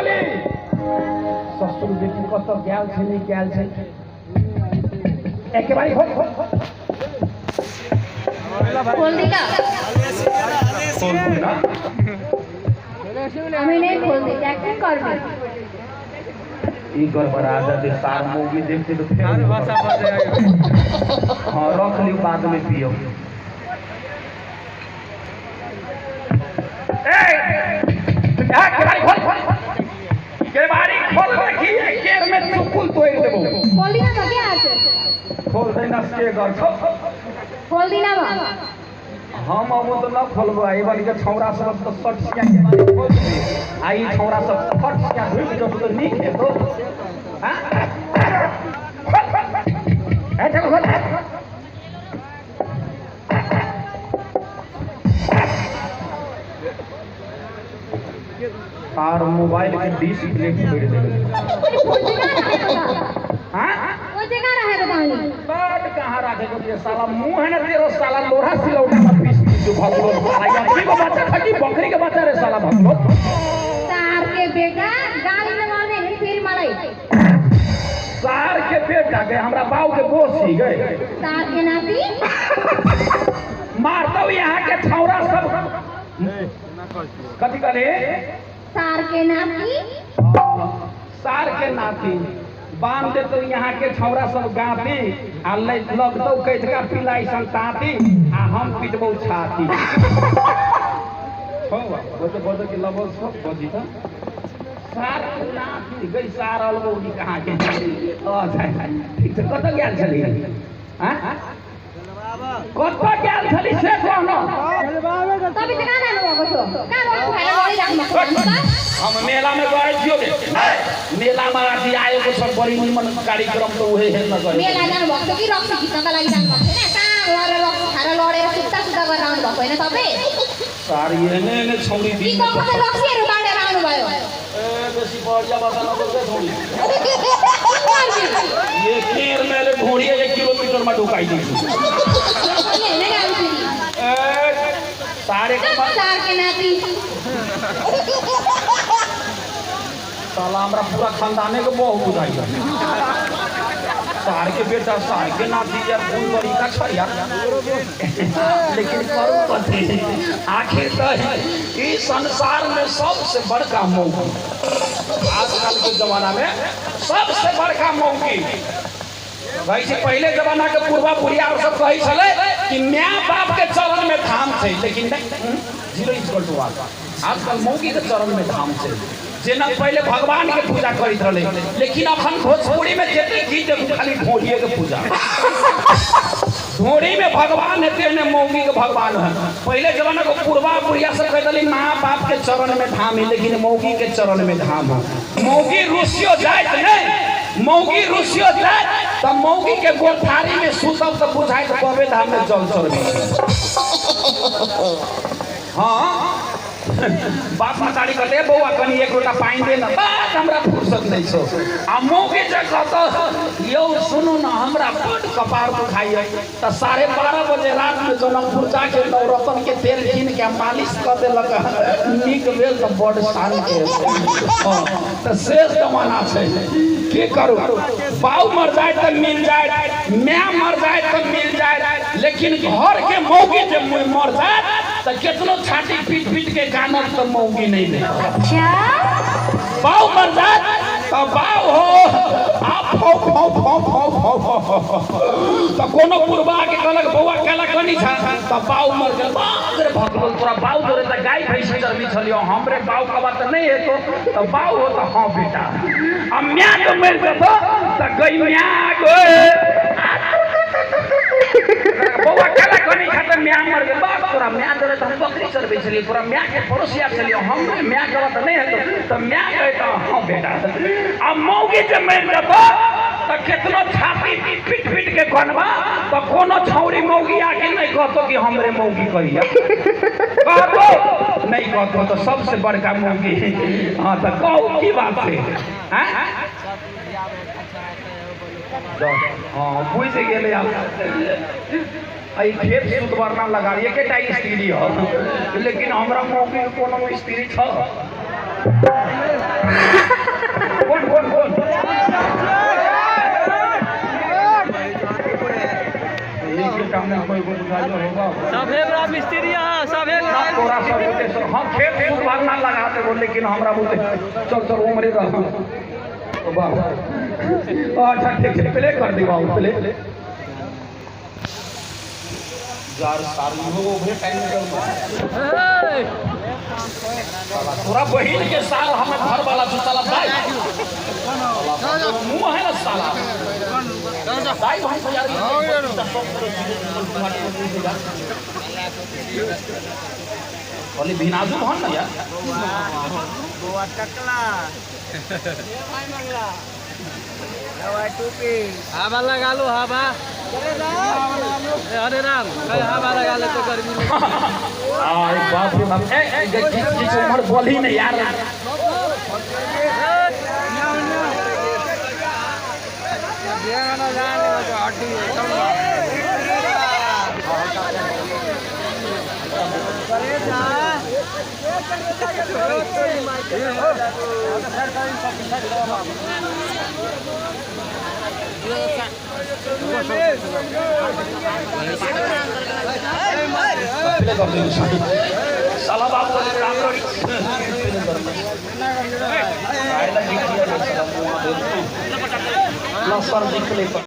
छली ससुर बेटी कत गेल छै नहीं गेल छै एके बारी खोल खोल दी का खोल दी ना আমি नहीं खोल दी एक्टिंग करबी ई गड़बड़ा जाते सार मूवी देखते तो फिर भाषा बजे हां रख लियो बाद में पियो ए केबारी खोल केबारी खोल देखी केर में चुकुल तोड़ देबो खोल दी ना के আছে खोल दे ना के घर खोल दी ना हम अब तो न खोलबो आई वाली के छौरा सब तो सट सिया के बारी खोल दे आई छौरा सब फट सिया ढुक जब तो नीक है तो हां ए चल खोल तार मोबाइल के डिस्प्ले फोड़ देले हां वो जगह रहे बतानी बड कहां राखे को ये साला मुंह है ना तेरो साला लोहा सिलौटा में पीस जो भगलो साला यात्री को बच्चा खटी बकरी के बच्चा रे साला भगलो सार के बेटा गाली न मारने नहीं फिर मलाई सार के बेटा के हमरा बाऊ के गोसी गए सार के नाती मारतो यहां के छौरा सब कथि कहले सार के नाती सार के नाती बांध दे तो यहाँ के छौरा सब गाती आ लगतो कैतका पिलाई संताती आ हम पिटबौ छाती छौ बजे बजे के लबल सब बजी त सार के नाती गई सार अलगौनी कहाँ के अच्छा ठीक छै कत गेल छली हां कत गेल छली से कहनो तपाईँ चाहिँ कहाँ जानुभएको थियो कहाँ रक्सी खाएर लडिराख्नु भएको थियो हम मेला में गए थियो मेला में अथी आएको छ बड़ी निमन कार्यक्रम तो उहे हेर्न गए मेला जानुभएको थियो कि रक्सी खिच्नका लागि जानुभएको थिएन कहाँ गएर रक्सी खाएर लडेर सुत्ता सुत्ता गरेर आउनुभएको होइन तपाईँ सारी एने एने छौरी कि गाउँमा त रक्सीहरू बाँडेर आउनुभयो ए बेसी बढ़िया भाषा नबोल्दै छौरी ये केर मेले ढोरी 1 किलोमीटर में ढुकाइदिन्छु ए सारे सार के नाती साला हमरा पूरा खानदाने के बहु बुझाइ सार के बेटा सार के नाती यार कोन तरीका छ यार लेकिन करू कथी आखिर त ई संसार में सबसे बड़का मौगी आजकल के जमाना में सबसे बड़का मौगी वैसे पहले जमाना के पूर्वा बुढ़िया और सब कहै छलै कि my बाप के चरण में धाम छै लेकिन 0 = 1 आजकल मौगी के चरण में धाम छै जेना पहले भगवान के पूजा करैत रहलै लेकिन अखन भोजपुरी में जते गीत देखू खाली ढोरिए के पूजा ढोरी में भगवान हेतै ने मौगी के भगवान है पहले जमाना के पूर्वा बुढ़िया सब कहैत रहलै माँ बाप के चरण में धाम है लेकिन मौगी के चरण में धाम है मौगी रुसियो जाइत नहीं मौगी रुसियो जाइत त मौगी के गोरथारी में सुतब त बुझाइत बबे धाम में जल चढ़बै। हाँ बाप मतारी कहते बौआ कनी एक लोटा पानि दे न बात हमरा फुर्सत नहीं छौ आ मौगी जे कहतो यौ सुनू न हमरा बड कपार दुखाइए त 12:30 बजे रात में जनकपुर जाके नवरत्न के तेल कीन के मालिश कऽ देलक नीक भेल त बड शान्ति हँ त शेष जमाना छै की करू बाऊ मर जाए त मिल जाए my मर जाए त मिल जाए लेकिन घर के मौगी जे मर जाए त केतनो छाती पीट पीट के गानब त मौगी नहीं दे। अच्छा बाऊ मर जाए त बाऊ हो आ फौ फौ फौ फौ फौ फौ त कोनो पुरबा के कहलक बौआ केला कनी छ त बाऊ मर गेल बाप रे भगवान तोरा बाऊ जोरे त गाय भैंस चरबी छलियो हमरे बाऊ का बात नहीं हेतो त बाऊ हो त हां बेटा आ म्या जो मर जतो त गई म्या गए बौआ केला कनी छ त म्या मर गेल बाप तोरा म्या जोरे त हम बकरी चरबै छलियै तोरा म्या के पड़ोसिया छलियो हमरे म्या के बात नहीं हेतो त म्या गए त हां बेटा आ मौगी जे मर जतो त केतनो छाती पीट पीट के गनबा त कोनो छौरी मौगी आके नहीं कहतो कि हमरे मौगी कहिया कहतो नहीं कहतो तो सबसे बड़का मौगी। हाँ त कहू की बात है हैं हाँ बुझि गेलै आब एहि खेत सुदवर्णा लगा एकेटा स्त्री हो लेकिन हमरा मौगी कोनो स्त्री छ। ना लगा देबो, लेकिन हमरा बोलते चल चल उमरे रह। वाह, अच्छा ठीक है, प्ले कर दी बाबू, प्ले यार सारी हो भे टाइम निकल तोरा बहिन के साल हमें घर वाला जो साला भाई मुंह है ना साला भाई भाई तो यार बोले भिनाजू भन ना यार। गोवा टकला भाई मंगला टोपी हवा लगा लो, हवा। हरे राम, हवा लगा ले तो गर्मी में। आए बाप रे बाप, ए ए किसी उम्र बोली नहीं यार। प्ले कर दिनु साला बाबू काम करी। ल सर जी प्ले कर।